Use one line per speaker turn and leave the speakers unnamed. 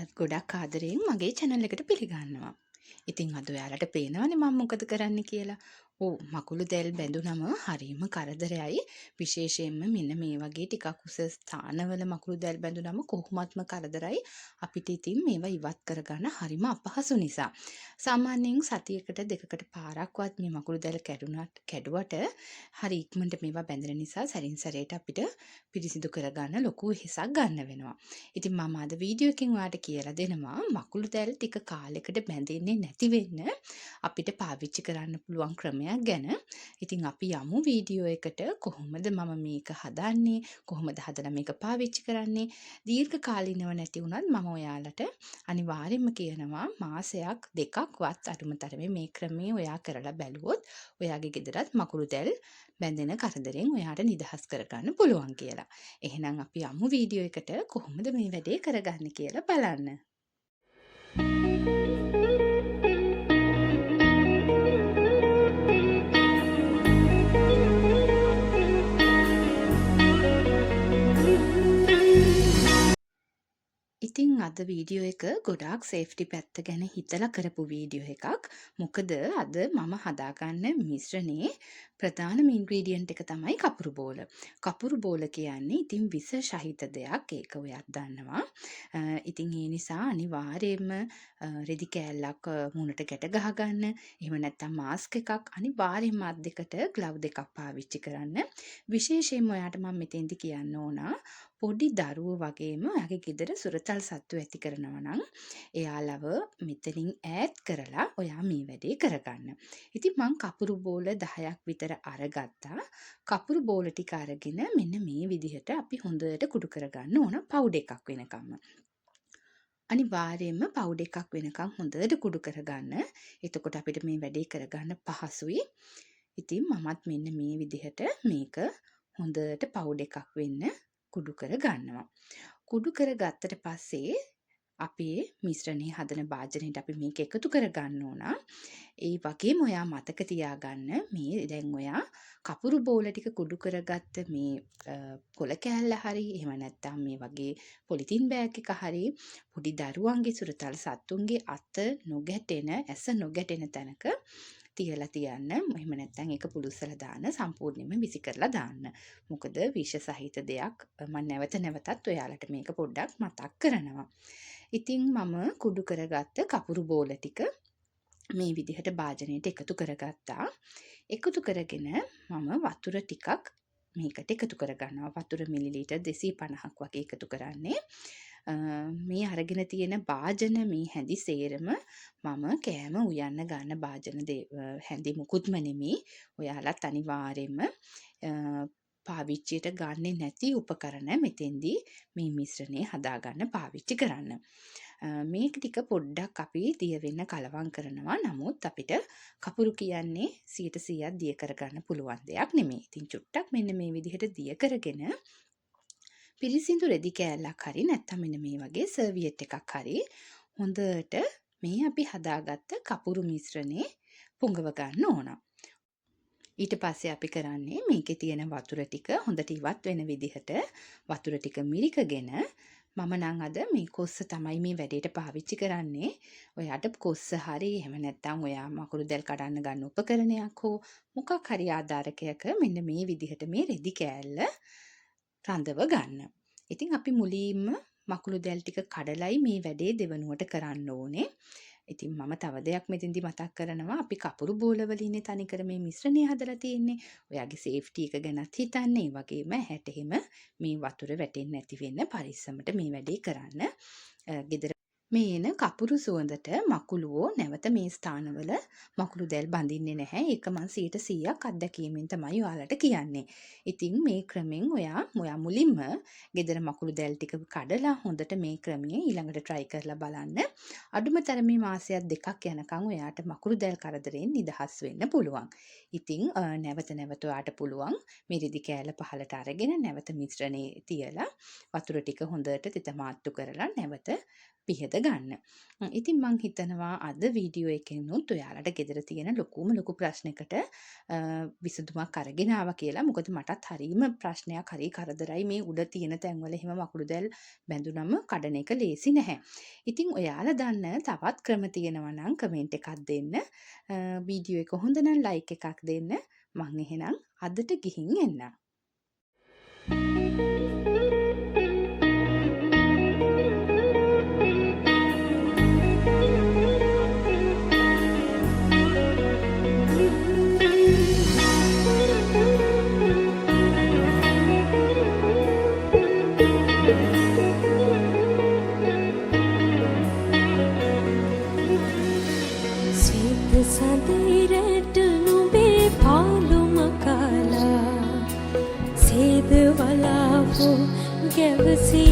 ඔයාලත් ගොඩක් ආදරයෙන් මගේ channel එකට පිළිගන්නවා. ඉතින් අද ඔයාලට පේනවනේ මම මොකද කරන්න කියලා. ඔව්, මකුළු දැල් බැඳුනම හරීම කරදරයයි. විශේෂයෙන්ම මෙන්න මේ වගේ ටිකක් උස ස්ථානවල මකුළු දැල් බැඳුනම කොහොමත්ම කරදරයි. අපිට ඉතින් මේවා ඉවත් කරගන්න හරිම අපහසු නිසා. සාමාන්‍යයෙන් සතියකට දෙකකට පාරක්වත් මේ මකුළු දැල් කැඩුවට හරි ඉක්මනට මේවා බැඳෙන නිසා සැරින් සැරේට අපිට පිරිසිදු කරගන්න ලොකු වෙහෙසක් ගන්න වෙනවා. ඉතින් මම අද වීඩියෝ එකෙන් ඔයාලට කියලා දෙනවා මකුළු දැල් ටික කාලෙකට බැඳෙන්නේ නැති වෙන්න අපිට පාවිච්චි කරන්න පුළුවන් ක්‍රමයක් ගැන. ඉතින් අපි යමු වීඩියෝ එකට. කොහොමද මම මේක හදන්නේ, කොහොමද හදලා මේක පාවිච්චි කරන්නේ, දීර්ඝ කාලීනව නැති වුණත් මම ඔයාලට අනිවාර්යයෙන්ම කියනවා මාසයක් දෙකක්වත් අඩුම තරමේ මේ ක්‍රමයේ ඔයා කරලා බැලුවොත් ඔයාගේ ගෙදරත් මකුළු දැල් බැඳෙන කරදරෙන් ඔයාට නිදහස් කරගන්න පුළුවන් කියලා. එහෙනම් අපි යමු වීඩියෝ එකට කොහොමද මේ වැඩේ කරගන්නේ කියලා බලන්න. ඉතින් අද වීඩියෝ එක ගොඩාක් සේෆ්ටි පැත්ත ගැන හිතලා කරපු වීඩියෝ එකක්. මොකද අද මම හදාගන්න මිශ්‍රණයේ ප්‍රධානම ඉන්ග්‍රීඩියන්ට් එක තමයි කපුරු බෝල. කපුරු බෝල කියන්නේ ඉතින් විස සහිත දෙයක්. ඒක ඔයත් දන්නවා. ඉතින් ඒ නිසා අනිවාර්යයෙන්ම රෙදි කෑල්ලක් මූණට ගැට ගහගන්න. එහෙම නැත්නම් මාස්ක් එකක් අනිවාර්යයෙන්ම අත් දෙකට ග්ලව් දෙකක් පාවිච්චි කරන්න. විශේෂයෙන්ම ඔයාට මම මෙතෙන්දි කියන්න ඕන පොඩි දරුවෝ වගේම ඔයාගේ ගෙදර සුරතල් සත්තු ඇති කරනවා නම් එයාලව මෙතනින් ඈත් කරලා ඔයා මේ වැඩේ කරගන්න. ඉතින් මං කපුරු බෝල 10ක් විතර අරගත්තා. කපුරු බෝල ටික අරගෙන මෙන්න මේ විදිහට අපි හොඳට කුඩු කරගන්න ඕන පවුඩර් එකක් වෙනකම්ම. අනිවාර්යයෙන්ම පවුඩර් එකක් වෙනකම් හොඳට කුඩු කරගන්න. එතකොට අපිට මේ වැඩේ කරගන්න පහසුයි. ඉතින් මමත් මෙන්න මේ විදිහට මේක හොඳට පවුඩර් එකක් වෙන්න කුඩු කරගන්නවා. කුඩු කරගත්තට පස්සේ අපේ මිශ්‍රණය හදන භාජනයට අපි මේක එකතු කරගන්න ඕන. ඒ වගේම ඔයා මතක තියාගන්න මේ දැන් ඔයා කපුරු බෝල ටික කුඩු කරගත්ත මේ පොළ කෑල්ල හරි එහෙම නැත්නම් මේ වගේ පොලිතින් බෑග් එක හරි පොඩි දරුවන්ගේ සුරතල් සත්තුන්ගේ අත නොගැටෙන ඇස නොගැටෙන තැනක තියලා තියන්න. එහෙම නැත්නම් ඒක පුලුස්සලා දාන්න, සම්පූර්ණයෙන්ම විසි කරලා දාන්න. මොකද විෂ සහිත දෙයක්. මම නැවත නැවතත් ඔයාලට මේක පොඩ්ඩක් මතක් කරනවා. ඉතින් මම කුඩු කරගත්ත කපුරු බෝල ටික මේ විදිහට භාජනයට එකතු කරගත්තා. එකතු කරගෙන මම වතුර ටිකක් මේකට එකතු කරගන්නවා. වතුර මිලිලීටර් 250ක් වගේ එකතු කරන්නේ. මේ අරගෙන තියෙන භාජන මේ හැඳි සේරම මම කෑම උයන්න ගන්න භාජන හැඳි මුකුත්ම නෙමෙයි. ඔයාලත් අනිවාර්යයෙන්ම පාවිච්චියට ගන්නෙ නැති උපකරණ මෙතෙන්දී මේ මිශ්‍රණය හදාගන්න පාවිච්චි කරන්න. මේක ටික පොඩ්ඩක් අපි දිය වෙන්න කලවම් කරනවා. නමුත් අපිට කපුරු කියන්නේ සියයට සීයක් දිය කරගන්න පුළුවන් දෙයක් නෙමෙයි. ඉතින් චුට්ටක් මෙන්න මේ විදිහට දිය කරගෙන පිරිසිදු රෙදි කෑල්ලක් හරි නැත්නම් මෙන්න මේ වගේ සර්වියට් එකක් හරි හොඳට මේ අපි හදාගත්ත කපුරු මිශ්‍රණේ පොඟව ගන්න ඕන. ඊට පස්සේ අපි කරන්නේ මේකේ තියෙන වතුර ටික හොඳට ඉවත් වෙන විදිහට වතුර ටික මිරිකගෙන මම නම් අද මේ කොස්ස තමයි මේ වැඩේට පාවිච්චි කරන්නේ. ඔයාට කොස්ස හරි එහෙම නැත්නම් ඔයා මකුළු දැල් කඩන්න ගන්න උපකරණයක් හෝ මොකක් හරි ආධාරකයක මෙන්න මේ විදිහට මේ රෙදි කෑල්ල රඳව ගන්න. ඉතින් අපි මුලින්ම මකුළු දැල් ටික කඩලයි මේ වැඩේ දෙවනුවට කරන්න ඕනේ. ඉතින් මම තව දෙයක් මෙතෙන්දි මතක් කරනවා. අපි කපුරු බෝල වලින්නේ තනිකර මේ මිශ්‍රණය හදලා තියෙන්නේ. ඔයාගේ සේෆ්ටි එක ගැනත් හිතන්න. ඒ වගේම ඇහැට එහෙම මේ වතුර වැටෙන්නේ නැති වෙන්න පරිස්සමට මේ වැඩේ කරන්න. ගෙදර මේ එන කපුරු සුවඳට මකුළුවෝ නැවත මේ ස්ථානවල මකුළු දැල් බඳින්නේ නැහැ. ඒක මං සියයට සීයක් අත්දැකීමෙන් තමයි ඔයාලට කියන්නේ. ඉතින් මේ ක්‍රමෙන් ඔයා මුලින්ම ගෙදර මකුළු දැල් ටික කඩලා හොඳට මේ ක්‍රමය ඊළඟට try කරලා බලන්න. අඩුම තරමේ මාසයක් දෙකක් යනකම් ඔයාට මකුළු දැල් කරදරෙන් නිදහස් වෙන්න පුළුවන්. ඉතින් නැවත නැවත ඔයාට පුළුවන් මේ රෙදි කෑල්ල පහලට අරගෙන නැවත මිශ්‍රණේ තියලා වතුර ටික හොඳට තෙත මාත්තු කරලා නැවත පිහද ගන්න. ඉතින් මං හිතනවා අද වීඩියෝ එකෙනුත් ඔයාලට ගෙදර තියෙන ලොකුම ලොකු ප්‍රශ්නයකට විසඳුමක් අරගෙන ආවා කියලා. මොකද මටත් හරීම ප්‍රශ්නයක්, හරි කරදරයි මේ උඩ තියෙන තැන්වල එහෙම මකුළු දැල් බැඳුනම කඩන එක ලේසි නැහැ. ඉතින් ඔයාලා දන්න තවත් ක්‍රම තියෙනවා නම් කමෙන්ට් එකක් දෙන්න. වීඩියෝ එක හොඳ නම් ලයික් එකක් දෙන්න. මං එහෙනම් අදට ගිහින් එන්නම්.
සඳරට නුඹේ පාලුම කාලා සේද වලාවෝ ගැවසී.